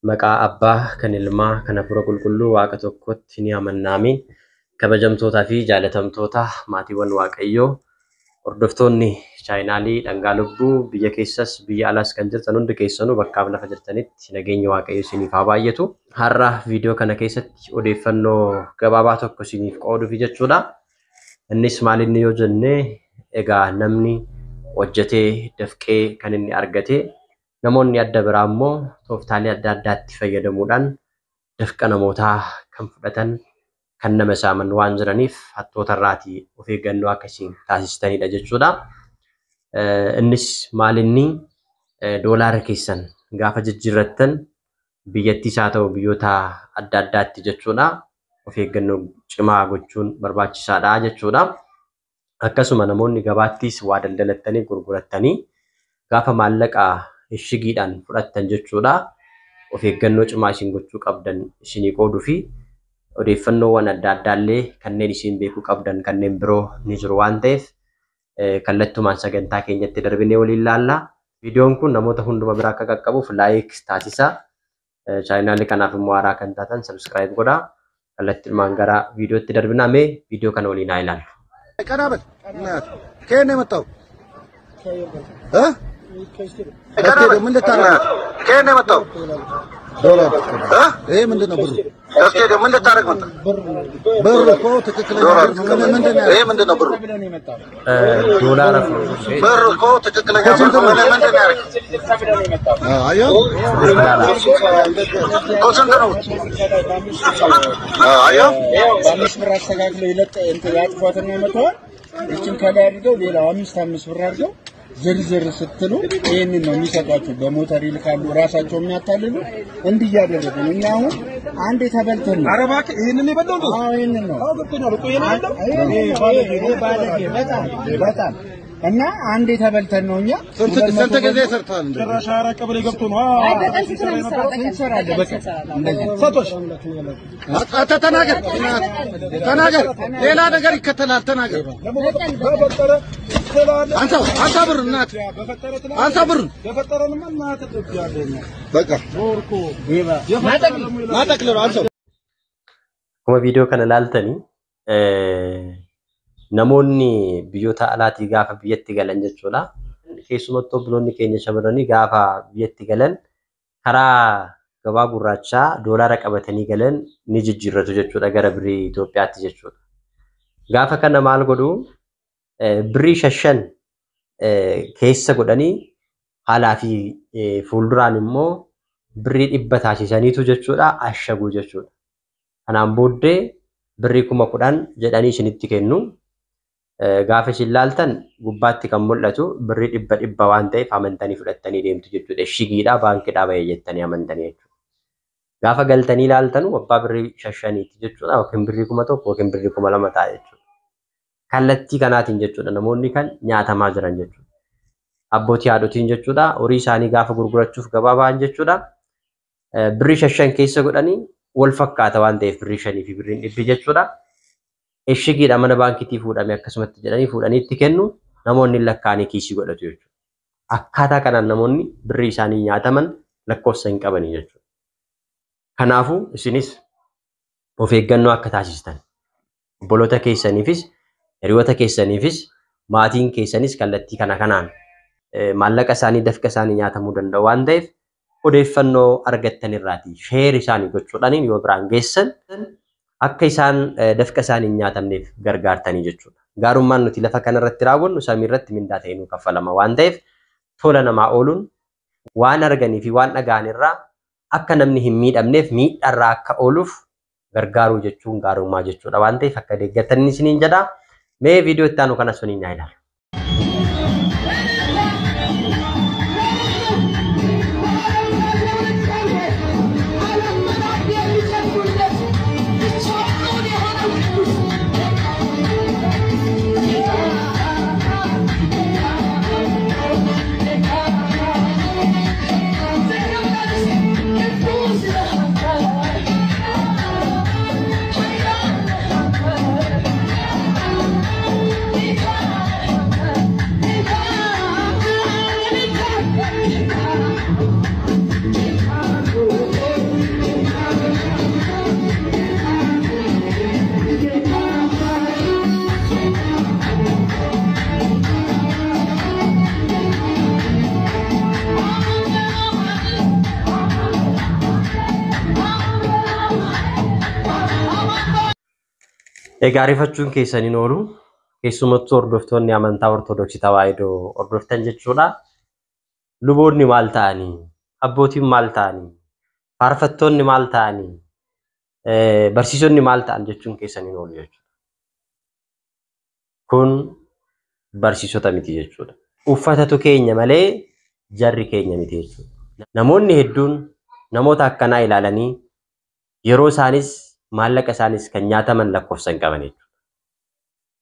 Maqaa Abbaa kan Ilmaa kan Hafuura Qulqulluu Waaqa tokkotti ni amanna. Amiin. Kabajamtootaa fi jaalatamtoota maatiiwwan Waaqayyoo, hordoftoonni chaayinaalii Dhangaa Lubbuu, biyya keessas biyya alaas kan jirtan hundi keessanuu bakkaaf lafa jirtanitti nageenyi Waaqayyo isiniif haa baay'atu. Har'a viidiyoo kana keessatti odeeffannoo gabaabaa tokko isiniif qooduufi jechuudha. Innis maal inni yoo jenne, egaa namni hojjetee dafqee kan inni argate, namoonni adda biraa immoo tooftaalee adda addaatti fayyadamuudhaan dafqa namootaa kan fudhatan, kan nama saaman waan jiraniif hattoota irraatii of eeggannoo akka isin taasistanidha jechuudha. Innis maal inni, doolaara keessan gaafa jijjiirrattan biyyattiis haa ta'u biyyoota adda addaatti jechuudha, of eeggannoo cimaa gochuun barbaachisaadha jechuudha. Akkasuma namoonni gabaattis waa daldalattanii gurgurattanii gaafa maallaqa ishigiidhaan fudhattan jechuudha, of eeggannoo cimaa isin gochuu qabdan isinii qooduu fi odeeffannoowwan adda addaallee kanneen isin beekuu qabdan kanneen biroo ni jiru waan ta'eef, kallattumaan sagantaa keenyatti darbinee waliin ilaalla. Viidiyoon kun namoota hunduma bira akka qaqqabuuf like taasisaa. Chaayinaalii kanaaf immoo haaraa kan taatan subscribe godhaa. Kallattumaan gara viidiyootti darbinaa, mee viidiyoo kana waliin haa ilaallu. ቀና በል እናትህ። ከየት ነው የመጣው? እ? ከየት ምን ልታደርግ ነው? ከየት ነው የመጣው? ዶላር እ? ይሄ ምንድን ነው ብሩ? እስኪ ምን ልታደርግ መጣ? ብር እኮ ትክክለኛ ዶላር ብር ነው። ምንድን ነው ይሄ ምንድን ነው ብሩ? Doolaara ብር እኮ ትክክለኛ ብር ነው። ምንድን ነው ያደረገው? አየው እኮ ስንት ነው? አየው። በአምስት ብር አስተካክለው ይለጥ እንትን ያጥፏትና መተዋል። ይችን ከላይ አድርገው ሌላው አምስት አምስት ብር አድርገው ዝርዝር ስትሉ ይህንን ነው የሚሰጧቸው። በሞተር ይልካሉ፣ ራሳቸው የሚያታልሉ እንዲህ እያደረጉ ነው። እኛ አሁን አንዴ ተበልተን ነው። ኧረ እባክህ ይሄንን የበላው እንዴ? አዎ ይህንን ነው። አዎ ገብቶኛል እኮ ይሄንን የበላው። ይሄ ባለጌ ባለጌ በጣም በጣም እና አንዴ ተበልተን ነው እኛ። ስንት ጊዜ ሰርተሃል? እንደ ጭራሽ ኧረ ቀበሌ ገብቶ ነው። አይ በቀን ስንት ነው የሚሰራው? በቀን እንሰራለን በቀን እንደዚህ ሰቶች አንተ ተናገር፣ ተናገር፣ ሌላ ነገር ይከተላል። ተናገር። በፈጠረ ትላለህ። አንሳው፣ አንሳ ብር እናትህ፣ በፈጠረ ትላለህ። አንሳ ብሩን። የፈጠረንማ እናትህ ትብያለህ። እኛ በቃ ኖርኮ ማጠቅልለው አንሳው። Akkuma viidiyoo kana ilaaltanii, namoonni biyyoota alaatii gaafa biyyatti galan jechuudha. Keessumattuu obboloonni keenya shamarranii gaafa biyyatti galan karaa gabaa gurraachaa doolaara qabatanii galan ni jijjiirratu jechuudha, gara birrii Itoophiyaatti jechuudha. Gaafa kana maal godhuu, birrii shashan keessa godhanii haalaa fi fuulduraan immoo birrii 100 taasisaniitu jechuudha ashaguu jechuudha. Kanaan booddee birrii 10,000 jedhanii isinitti kennu. Gaafa isin laaltan gubbaatti kan mul'atu birrii dhibba dhibba waan ta'eef amantanii fudhattanii deemtu jechuudha. Shigiidhaa baankiidhaa bahee jettanii amantanii jechuudha. Gaafa galtanii laaltan abbaa birrii shashaniiti jechuudha, yookiin birrii 1,000 yookiin birrii 2,000 ta'a jechuudha. Kallattii kanaatiin jechuudha namoonni kan nyaatamaa jiran jechuudha. Abbootii haadhotiin jechuudha horii isaanii gaafa gurgurachuuf gabaa ba'an jechuudha, birrii shashan keessa godhanii wal fakkaata waan ta'eef birrii shanii fi birriin dhibbi jechuudha. Ishigiidha mana baankiitii fuudhame akkasumatti jedhanii fuudhanii itti kennu, namoonni lakkaa'anii kiisii godhatu jechuudha. Akkaataa kanaan namoonni birrii isaanii nyaataman lakkoofsa hin qabanii jechuudha. Kanaafuu isinis of eeggannoo akka taasistan, obboloota keessaniifis, hiriyoota keessaniifis, maatiin keessanis kallattii kana kanaan maallaqa isaanii dafqa isaanii nyaatamuu danda'u waan ta'eef, odeeffannoo argattan irraatii share isaanii gochuudhaan yoo biraan geessan akka isaan dafqa isaanii hin nyaatamneef gargaartanii jechuudha. Gaarummaan nuti lafa kanarratti raawwannu samii irratti mindaa ta'ee nuu kaffalama waan ta'eef, tola namaa ooluun waan arganii fi waan dhaga'an irraa akka namni hin miidhamneef, miidharraa akka ooluuf gargaaruu jechuun gaarummaa jechuudha waan ta'eef, akka deeggartanii isiniin jedha. Mee viidiyoo itti aanu kanas waliin haa ilaallu. Egaa rifachuun keessan hin oolu. Keessumattuu hordoftoonni amantaa Ortodoksii Tawaahidoo hordoftan jechuudha. Luboonni maal ta'anii? Abbootiin maal ta'anii? Faarfattoonni maal ta'anii? Barsiisonni maal ta'an jechuun keessan hin oolu jechuudha. Kun barsiisota miti jechuudha. Uffatatu keenya malee jarri keenya miti jechuudha. Namoonni hedduun namoota akkanaa ilaalanii yeroo isaanis maallaqa isaanis kan nyaataman lakkoofsa hin qaban jechuudha.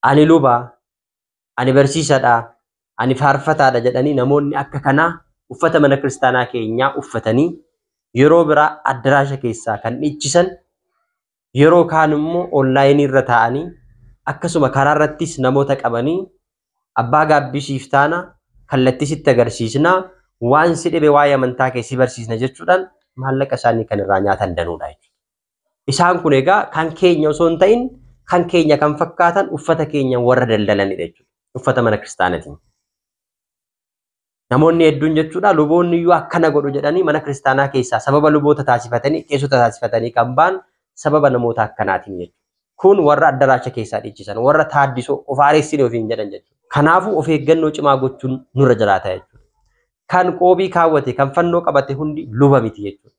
Ani luba, ani barsiisadha, ani faarfataadha jedhanii namoonni akka kanaa uffata mana kiristaanaa keenyaa uffatanii yeroo biraa addaraasha keessaa kan dhiichisan, yeroo kaan immoo onlaayinii irra taa'anii akkasuma karaa irrattis namoota qabanii abbaa gaabbisiif taana kallattii sitti agarsiisnaa waan si dhibe waa'ee amantaa kee si barsiisna jechuudhaan maallaqa isaanii kan irraa nyaatan danuudha jechuudha. Isaan kun egaa kan keenya osoo hin ta'in kan keenya kan fakkaatan uffata keenya warra daldalanidha jechuudha. Uffata mana kiristaanaatiin. Namoonni hedduun jechuudha luboonni iyyuu akkana godhu jedhanii mana kiristaanaa keessaa sababa luboota taasifatanii qeessota taasifatanii kan ba'an sababa namoota akkanaatiin jechuudha. Kun warra addaraasha keessaa dhiichisan, warra taaddisoo of aareessine ofiin jedhan jechuudha. Kanaafuu of eeggannoo cimaa gochuun nurra jiraata jechuudha. Kan qoobii kaawwate, kan fannoo qabate hundi luba miti jechuudha.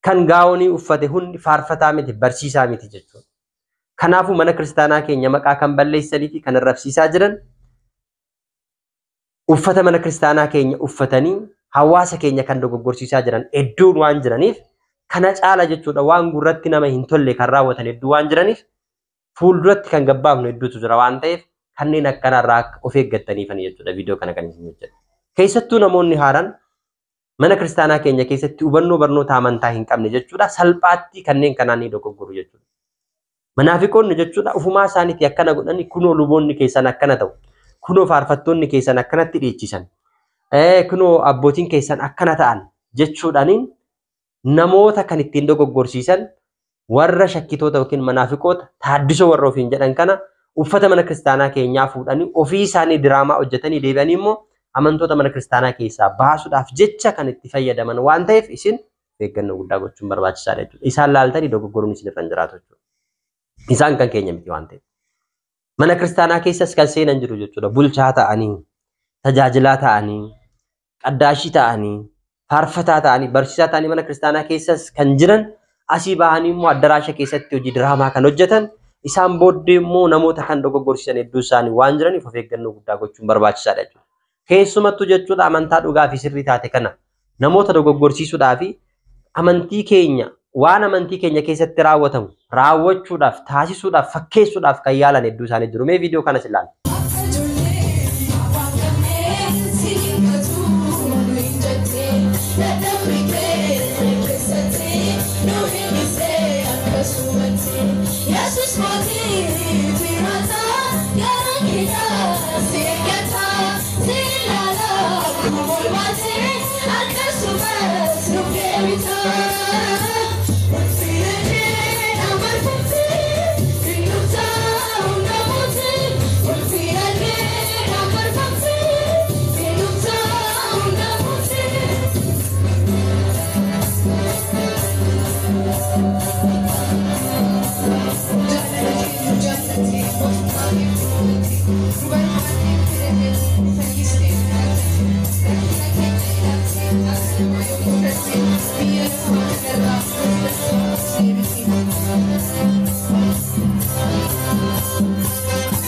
Kan gaa'onii uffate hundi faarfataa miti, barsiisaa miti jechuudha. Kanaafuu mana kiristaanaa keenya maqaa kan balleessanii fi kan arrabsiisaa jiran uffata mana kiristaanaa keenya uffatanii hawaasa keenya kan dogoggorsiisaa jiran hedduun waan jiraniif kana caala jechuudha waan gurratti nama hin tolle kan raawwatan hedduu waan jiraniif fuulduratti kan gabbaafnu hedduutu jira waan ta'eef kanneen akkanarraa akka of eeggattaniifani jechuudha viidiyoo kana kan isin hojjedhu. Keessattuu namoonni haaraan mana kiristaanaa keenya keessatti hubannoo barnoota amantaa hin qabne jechuudha salphaatti kanneen kanaan ni dogoggoru jechuudha. Manaafiqoonni jechuudha ofumaa isaaniitii akkana godhanii kunoo luboonni keessan akkana ta'u, kunoo faarfattoonni keessan akkanatti dhiichisan, kunoo abbootiin keessan akkana ta'an jechuudhaaniin namoota kan ittiin dogoggorsiisan warra shakkitoota yookiin manaafiqoota taaddisoo warra ofiin jedhan kana uffata mana kiristaanaa keenyaa fuudhanii ofii isaanii diraamaa hojjetanii deebi'anii immoo amantoota mana kiristaanaa keessaa baasuudhaaf jecha kan itti fayyadaman waan ta'eef isin eeggannoo guddaa gochuun barbaachisaadha jechuudha. Isaan laaltanii dogoggoruun isin irra hin jiraatu jechuudha. Isaan kan keenya miti waan ta'eef. Mana kiristaanaa keessas kan seenan jiru jechuudha. Bulchaa ta'anii, tajaajilaa ta'anii, qaddaashii ta'anii, faarfataa ta'anii, barsiisaa ta'anii mana kiristaanaa keessas kan jiran asii bahanii immoo addaraasha keessatti hojii diraamaa kan hojjetan isaan booddee immoo namoota kan dogoggorsiisan hedduu isaanii waan jiraniif of eeggannoo guddaa gochuun barbaachisaadha jechuudha. Keessumattuu jechuudha amantaa dhugaa fi sirrii taate kana namoota dogoggorsiisuudhaa fi amantii keenya waan amantii keenya keessatti raawwatamu raawwachuudhaaf taasisuudhaaf fakkeessuudhaaf kan yaalan hedduu isaanii jiru. Mee viidiyoo kanas ilaali.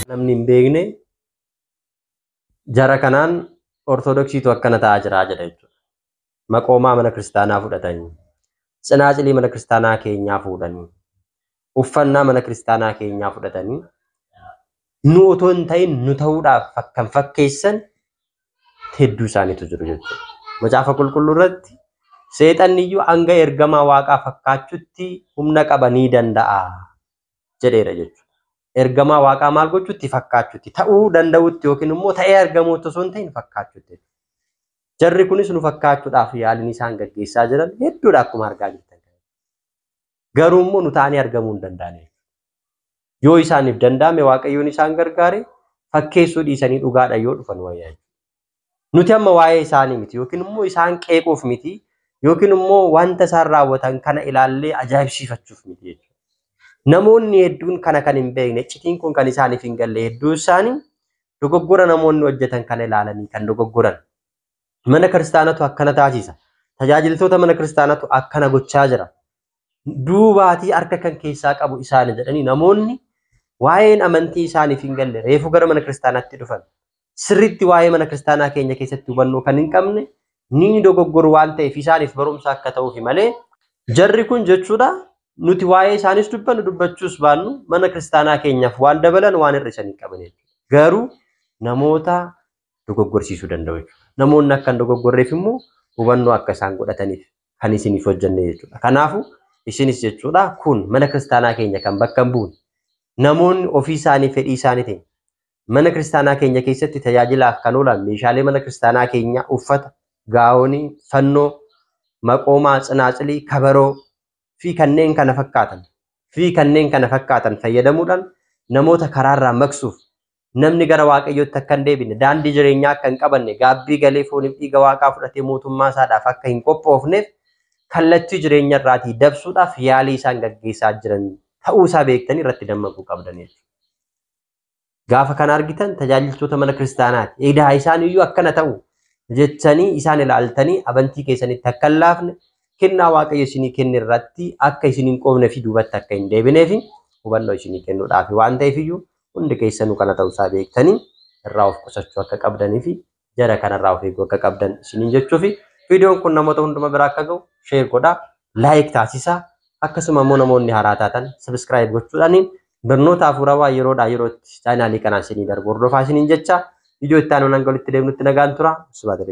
Namni hin beekne jara kanaan Ortodoksiitu akkana ta'aa jira jedha jechuudha. Maqoomaa mana kiristaanaa fudhatanii, tsinaacilii mana kiristaanaa keenyaa fuudhanii, uffannaa mana kiristaanaa keenyaa fudhatanii nu otoo hin ta'in nu ta'uudhaaf kan fakkeessan hedduu isaaniitu jiru jechuudha. Macaafa qulqulluu irratti seexanni iyyuu hanga ergamaa waaqaa fakkaachuutti humna qaba ni danda'a jedheera jechuudha. Ergamaa waaqaa maal gochuutti fakkaachuutti ta'uu danda'utti yookiin immoo ta'ee argamuutti osoo hin ta'in fakkaachuutti. Jarri kunis nu fakkaachuudhaaf yaaliin isaan gaggeessaa jiran hedduudha akkuma argaa jirtan. Garuu immoo nu ta'anii argamuu hin danda'an. Yoo isaaniif danda'ame Waaqayyoon isaan gargaare fakkeessuu dhiisanii dhugaadha yoo dhufan wayyaa. Nuti amma waa'ee isaanii miti yookiin immoo isaan qeequuf miti yookiin immoo wanta isaan raawwatan kana ilaallee ajaa'ibsiifachuuf miti jechuudha. Namoonni hedduun kana kan hin beekne, iccitiin kun kan isaaniif hin galle hedduu isaanii dogoggora namoonni hojjetan kana ilaalanii kan dogoggoran. Mana kiristaanatu akkana taasisa. Tajaajiltoota mana kiristaanatu akkana gochaa jira. Duubaatii harka kan keessaa qabu isaani jedhanii namoonni waa'een amantii isaaniif hin galle reefu gara mana kiristaanaatti dhufan. Sirriitti waa'ee mana kiristaanaa keenya keessatti hubannoo kan hin qabne ni dogoggoru waan ta'eef isaaniif barumsa akka ta'uufi malee jarri kun jechuudha nuti waa'ee isaanis dubbannu dubbachuus baannu mana kiristaanaa keenyaaf waan dabalan waan hir'isan hin qaban jechuudha. Garuu namoota dogoggorsiisuu danda'u jechuudha. Namoonni akka hin dogoggorreef immoo hubannoo akka isaan godhataniif kan isiniif hojjenne jechuudha. Kanaafuu isinis jechuudha kun mana kiristaanaa keenya kan bakka hin buune namoonni ofii isaanii fedhii isaaniitiin mana kiristaanaa keenya keessatti tajaajilaaf kan oolan meeshaalee mana kiristaanaa keenyaa uffata, gaa'onii, fannoo, maqoomaa, tsinaatsilii, kabaroo fi kanneen kana fakkaatan fi kanneen kana fakkaatan fayyadamuudhaan namoota karaarraa maqsuuf namni gara waaqayyootti akka hin deebine daandii jireenyaa akka hin qabanne gaabbii galee fooniif dhiiga waaqaa fudhatee mootummaa isaadhaaf akka hin qophoofneef kallattii jireenya irraatii dabsuudhaaf yaalii isaan gaggeessaa jiran ta'uu isaa beektanii irratti dammaquu qabdan jechuudha. Gaafa kana argitan tajaajiltoota mana kiristaanaati. Edaa isaan iyyuu akkana ta'u jettanii isaan ilaaltanii amantii keessanitti akka hin laafne kennaa waaqayyo isinii kenne irratti akka isin hin qoofne fi duubatti akka hin deebineef hubannoo isinii kennuudhaaf waan ta'eef iyyuu hundi keessanuu kana ta'uusaa beektanii irraa of qusachuu akka qabdanii fi jara kanarraa of eeguu akka qabdan isiniin jechuu fi viidiyoon kun namoota hunduma bira akka ga'u share godhaa, like taasisaa, akkasuma immoo namoonni haaraa taatan subscribe gochuudhaan barnoota hafuurawaa yeroodhaa yerootti chaanaalii kanaan isinii darbu hordofaa isiniin jecha viidiyoo itti aanuun hanga walitti deemnutti nagaan tura. Subaata.